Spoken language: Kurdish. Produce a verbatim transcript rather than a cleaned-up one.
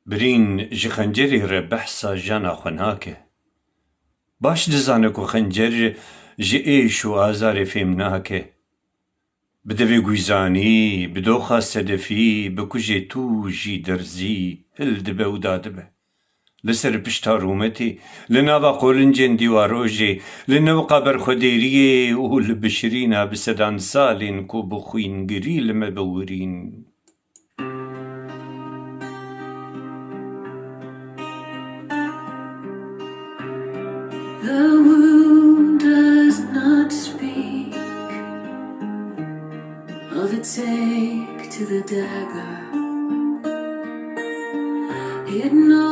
Birîn ji xencerê re behsa jana xwe nake. Baş dizane ku xencer ji êş û azarê fêm nake. Bi devê guîzanî, bi doxa sedefî, bi kujê tûjî derzî hildibe û dadibe. Li ser pişta rûmetê, li nava qolincên dîwarojê, li newqa berxwedêriyê û li bişirîna bi sedan salên ku bi xwîngirî li me biwirîn. The wound does not speak of its ache to the dagger. It knows